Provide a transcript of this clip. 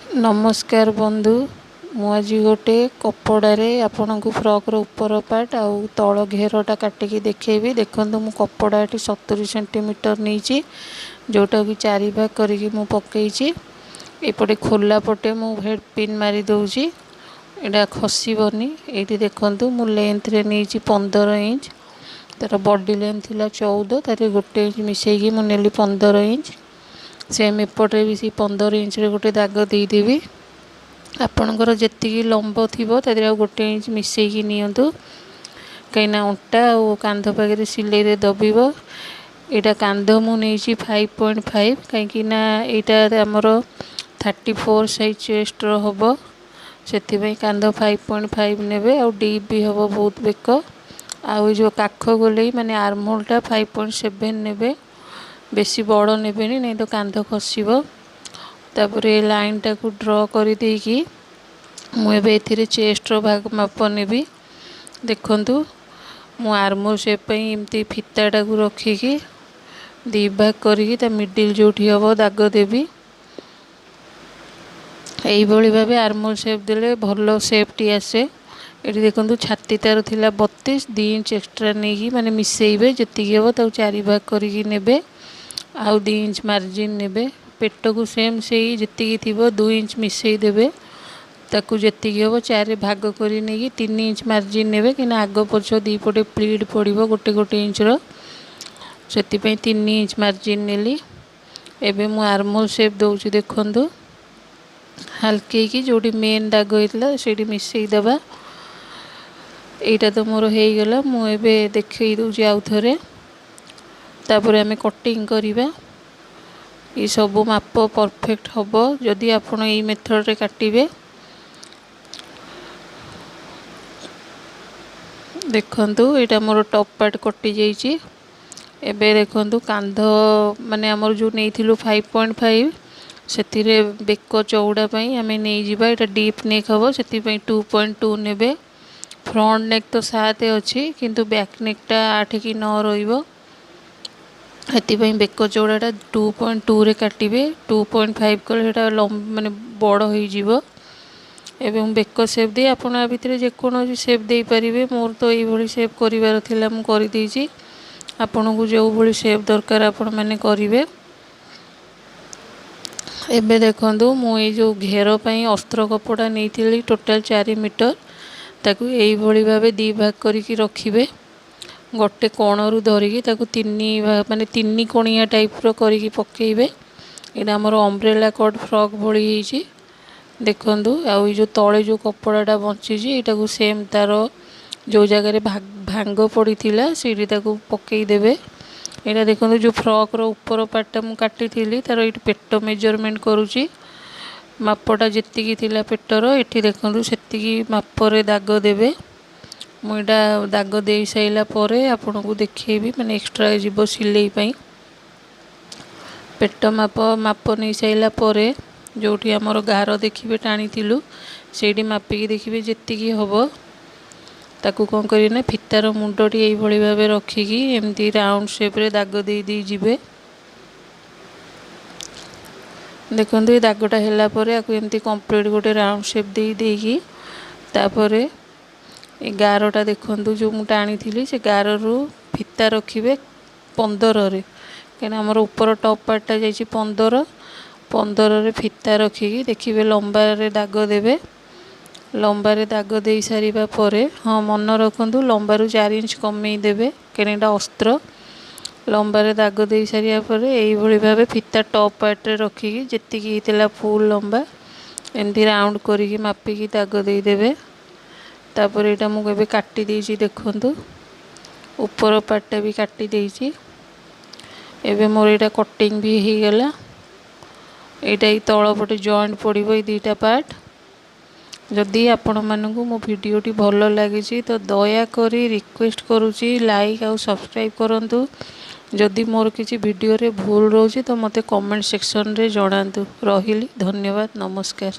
ନମସ୍କାର ବନ୍ଧୁ, ମୁଁ ଆଜି ଗୋଟେ କପଡ଼ାରେ ଆପଣଙ୍କୁ ଫ୍ରକ୍ର ଉପର ପାର୍ଟ ଆଉ ତଳ ଘେରଟା କାଟିକି ଦେଖେଇବି। ଦେଖନ୍ତୁ, ମୁଁ କପଡ଼ା ଏଠି 70 ସେଣ୍ଟିମିଟର ନେଇଛି, ଯେଉଁଟାକି ଚାରି ଭାଗ କରିକି ମୁଁ ପକେଇଛି। ଏପଟେ ଖୋଲା ପଟେ ମୁଁ ହେଡ଼୍ ପିନ୍ ମାରି ଦେଉଛି, ଏଇଟା ଖସିବନି। ଏଇଠି ଦେଖନ୍ତୁ, ମୁଁ ଲେନ୍ଥରେ ନେଇଛି 15 ଇଞ୍ଚ। ତା'ର ବଡି ଲେନ୍ଥ ଥିଲା 14, ତାରେ ଗୋଟେ ଇଞ୍ଚ ମିଶେଇକି ମୁଁ ନେଲି 15 ଇଞ୍ଚ। ସେମ୍ ଏପଟେ ବି ସେଇ 15 ଇଞ୍ଚରେ ଗୋଟେ ଦାଗ ଦେଇଦେବି। ଆପଣଙ୍କର ଯେତିକି ଲମ୍ବ ଥିବ, ତା ଦେହରେ ଆଉ ଗୋଟେ ଇଞ୍ଚ ମିଶେଇକି ନିଅନ୍ତୁ, କାହିଁକିନା ଅଣ୍ଟା ଆଉ କାନ୍ଧ ପାଖରେ ସିଲେଇରେ ଦବିବ। ଏଇଟା କାନ୍ଧ ମୁଁ ନେଇଛି 5.5, କାହିଁକି ନା ଏଇଟା ଆମର 34 ସାଇଜ୍ ଚେଷ୍ଟର ହେବ, ସେଥିପାଇଁ କାନ୍ଧ 5.5 ନେବେ। ଆଉ ଡିପ୍ ବି ହେବ ବହୁତ ବେକ। ଆଉ ଏ ଯେଉଁ କାଖ ଗୋଲେଇ ମାନେ ଆର୍ମହୋଲ୍ଟା 5.7 ନେବେ, ବେଶୀ ବଡ଼ ନେବେନି, ନାଇଁ ତ କାନ୍ଧ ଖସିବ। ତାପରେ ଲାଇନ୍ଟାକୁ ଡ୍ର କରିଦେଇକି ମୁଁ ଏବେ ଏଥିରେ ଚେଷ୍ଟର ଭାଗ ମାପ ନେବି। ଦେଖନ୍ତୁ, ମୁଁ ଆର୍ମହୋଲ୍ ସେପ୍ ପାଇଁ ଏମିତି ଫିତାଟାକୁ ରଖିକି ଦୁଇ ଭାଗ କରିକି ତା ମିଡ଼ିଲ୍ ଯେଉଁଠି ହେବ ଦାଗ ଦେବି। ଏଇଭଳି ଭାବେ ଆର୍ମହୋଲ୍ ସେପ୍ ଦେଲେ ଭଲ ସେପ୍ଟି ଆସେ। ଏଠି ଦେଖନ୍ତୁ, ଛାତି ତାର ଥିଲା 32, 2 ଇଞ୍ଚ ଏକ୍ସଟ୍ରା ନେଇକି ମାନେ ମିଶେଇବେ, ଯେତିକି ହେବ ତାକୁ ଚାରି ଭାଗ କରିକି ନେବେ ଆଉ 2 ଇଞ୍ଚ ମାର୍ଜିନ୍ ନେବେ। ପେଟକୁ ସେମ୍ ସେଇ ଯେତିକି ଥିବ 2 ଇଞ୍ଚ ମିଶେଇ ଦେବେ, ତାକୁ ଯେତିକି ହେବ ଚାରି ଭାଗ କରି ନେଇକି 3 ଇଞ୍ଚ ମାର୍ଜିନ୍ ନେବେ, କାହିଁକିନା ଆଗ ପଛ ଦୁଇ ପଟେ ପ୍ଲିଟ୍ ପଡ଼ିବ ଗୋଟେ ଗୋଟେ ଇଞ୍ଚର, ସେଥିପାଇଁ 3 ଇଞ୍ଚ ମାର୍ଜିନ୍ ନେଲି। ଏବେ ମୁଁ ଆର୍ମହୋଲ୍ ସେପ୍ ଦେଉଛି। ଦେଖନ୍ତୁ, ହାଲକେଇକି ଯେଉଁଠି ମେନ୍ ଦାଗ ହେଇଥିଲା ସେଇଠି ମିଶେଇ ଦେବା। ଏଇଟା ତ ମୋର ହେଇଗଲା, ମୁଁ ଏବେ ଦେଖେଇ ଦେଉଛି ଆଉ ଥରେ, ତାପରେ ଆମେ କଟିଂ କରିବା। ଏସବୁ ମାପ ପରଫେକ୍ଟ ହେବ ଯଦି ଆପଣ ଏଇ ମେଥଡ଼ରେ କାଟିବେ। ଦେଖନ୍ତୁ, ଏଇଟା ମୋର ଟପ୍ ପାର୍ଟ କଟିଯାଇଛି। ଏବେ ଦେଖନ୍ତୁ, କାନ୍ଧ ମାନେ ଆମର ଯେଉଁ ନେଇଥିଲୁ 5.5, ସେଥିରେ ବେକ ଚଉଡ଼ା ପାଇଁ ଆମେ ନେଇଯିବା। ଏଇଟା ଡିପ୍ ନେକ୍ ହେବ, ସେଥିପାଇଁ 2.2 ନେବେ। ଫ୍ରଣ୍ଟ ନେକ୍ ତ 7 ଅଛି, କିନ୍ତୁ ବ୍ୟାକ୍ ନେକ୍ଟା 8 କି 9 ରହିବ, ସେଥିପାଇଁ ବେକ ଚଉଡ଼ାଟା 2.2ରେ କାଟିବେ। 2.5 କଲେ ସେଇଟା ମାନେ ବଡ଼ ହେଇଯିବ। ଏବଂ ବେକ ସେପ୍ ଦେଇ ଆପଣ ଆ ଭିତରେ ଯେକୌଣସି ସେପ୍ ଦେଇପାରିବେ। ମୋର ତ ଏଇଭଳି ସେପ୍ କରିବାର ଥିଲା, ମୁଁ କରିଦେଇଛି। ଆପଣଙ୍କୁ ଯେଉଁଭଳି ସେପ୍ ଦରକାର ଆପଣମାନେ କରିବେ। ଏବେ ଦେଖନ୍ତୁ, ମୁଁ ଏଇ ଯେଉଁ ଘେର ପାଇଁ ଅସ୍ତ୍ର କପଡ଼ା ନେଇଥିଲି ଟୋଟାଲ୍ 4 ମିଟର, ତାକୁ ଏଇଭଳି ଭାବେ ଦୁଇ ଭାଗ କରିକି ରଖିବେ। ଗୋଟେ କୋଣରୁ ଧରିକି ତାକୁ ତିନି ମାନେ ତିନି କୋଣିଆ ଟାଇପ୍ର କରିକି ପକାଇବେ। ଏଇଟା ଆମର ଅମ୍ବ୍ରେଲା କଟ୍ ଫ୍ରକ୍ ଭଳି ହେଇଛି, ଦେଖନ୍ତୁ। ଆଉ ଏଇ ଯେଉଁ ତଳେ ଯେଉଁ କପଡ଼ାଟା ବଞ୍ଚିଛି, ଏଇଟାକୁ ସେମ୍ ତା'ର ଯେଉଁ ଜାଗାରେ ଭାଙ୍ଗ ପଡ଼ିଥିଲା ସେଇଠି ତାକୁ ପକାଇଦେବେ। ଏଇଟା ଦେଖନ୍ତୁ, ଯେଉଁ ଫ୍ରକ୍ର ଉପର ପାର୍ଟଟା ମୁଁ କାଟିଥିଲି, ତା'ର ଏଇଠି ପେଟ ମେଜରମେଣ୍ଟ କରୁଛି। ମାପଟା ଯେତିକି ଥିଲା ପେଟର, ଏଠି ଦେଖନ୍ତୁ, ସେତିକି ମାପରେ ଦାଗ ଦେବେ। ମୁଁ ଏଇଟା ଦାଗ ଦେଇ ସାରିଲା ପରେ ଆପଣଙ୍କୁ ଦେଖେଇବି, ମାନେ ଏକ୍ସଟ୍ରା ଯିବ ସିଲେଇ ପାଇଁ। ପେଟ ମାପ ନେଇ ସାରିଲା ପରେ ଯେଉଁଠି ଆମର ଗାର ଦେଖିବେ ଟାଣିଥିଲୁ, ସେଇଠି ମାପିକି ଦେଖିବେ ଯେତିକି ହେବ। ତାକୁ କ'ଣ କରିବେ ନା ଫିତାର ମୁଣ୍ଡଟି ଏଇଭଳି ଭାବେ ରଖିକି ଏମିତି ରାଉଣ୍ଡ ସେପ୍ରେ ଦାଗ ଦେଇ ଦେଇ ଯିବେ। ଦେଖନ୍ତୁ, ଏ ଦାଗଟା ହେଲା ପରେ ଆକୁ ଏମିତି କମ୍ପ୍ଲିଟ୍ ଗୋଟେ ରାଉଣ୍ଡ ସେପ୍ ଦେଇ ଦେଇକି, ତାପରେ ଏ ଗାରଟା ଦେଖନ୍ତୁ, ଯେଉଁ ମୁଁ ଟାଣିଥିଲି, ସେ ଗାରରୁ ଫିତା ରଖିବେ 15ରେ, କାହିଁକିନା ଆମର ଉପର ଟପ୍ ପାର୍ଟଟା ଯାଇଛି 15। 15ରେ ଫିତା ରଖିକି ଦେଖିବେ ଲମ୍ବାରେ ଦାଗ ଦେବେ। ଲମ୍ବାରେ ଦାଗ ଦେଇ ସାରିବା ପରେ, ହଁ, ମନେ ରଖନ୍ତୁ, ଲମ୍ବାରୁ 4 ଇଞ୍ଚ କମେଇ ଦେବେ, କାହିଁକିନା ଏଇଟା ଅସ୍ତ୍ର। ଲମ୍ବାରେ ଦାଗ ଦେଇ ସାରିବା ପରେ ଏଇଭଳି ଭାବେ ଫିତା ଟପ୍ ପାର୍ଟରେ ରଖିକି ଯେତିକି ହେଇଥିଲା ଫୁଲ୍ ଲମ୍ବା, ଏମିତି ରାଉଣ୍ଡ କରିକି ମାପିକି ଦାଗ ଦେଇଦେବେ। ତାପରେ ଏଇଟା ମୁଁ ଏବେ କାଟି ଦେଇଛି। ଦେଖନ୍ତୁ, ଉପର ପାର୍ଟଟା ବି କାଟି ଦେଇଛି। ଏବେ ମୋର ଏଇଟା କଟିଂ ବି ହେଇଗଲା। ଏଇଟା ଏଇ ତଳ ପଟେ ଜଏଣ୍ଟ ପଡ଼ିବ ଏଇ ଦୁଇଟା ପାର୍ଟ। ଯଦି ଆପଣମାନଙ୍କୁ ମୋ ଭିଡ଼ିଓଟି ଭଲ ଲାଗିଛି ତ ଦୟାକରି ରିକ୍ୱେଷ୍ଟ କରୁଛି, ଲାଇକ୍ ଆଉ ସବସ୍କ୍ରାଇବ୍ କରନ୍ତୁ। ଯଦି ମୋର କିଛି ଭିଡ଼ିଓରେ ଭୁଲ ରହୁଛି ତ ମୋତେ କମେଣ୍ଟ ସେକ୍ସନରେ ଜଣାନ୍ତୁ। ରହିଲି, ଧନ୍ୟବାଦ, ନମସ୍କାର।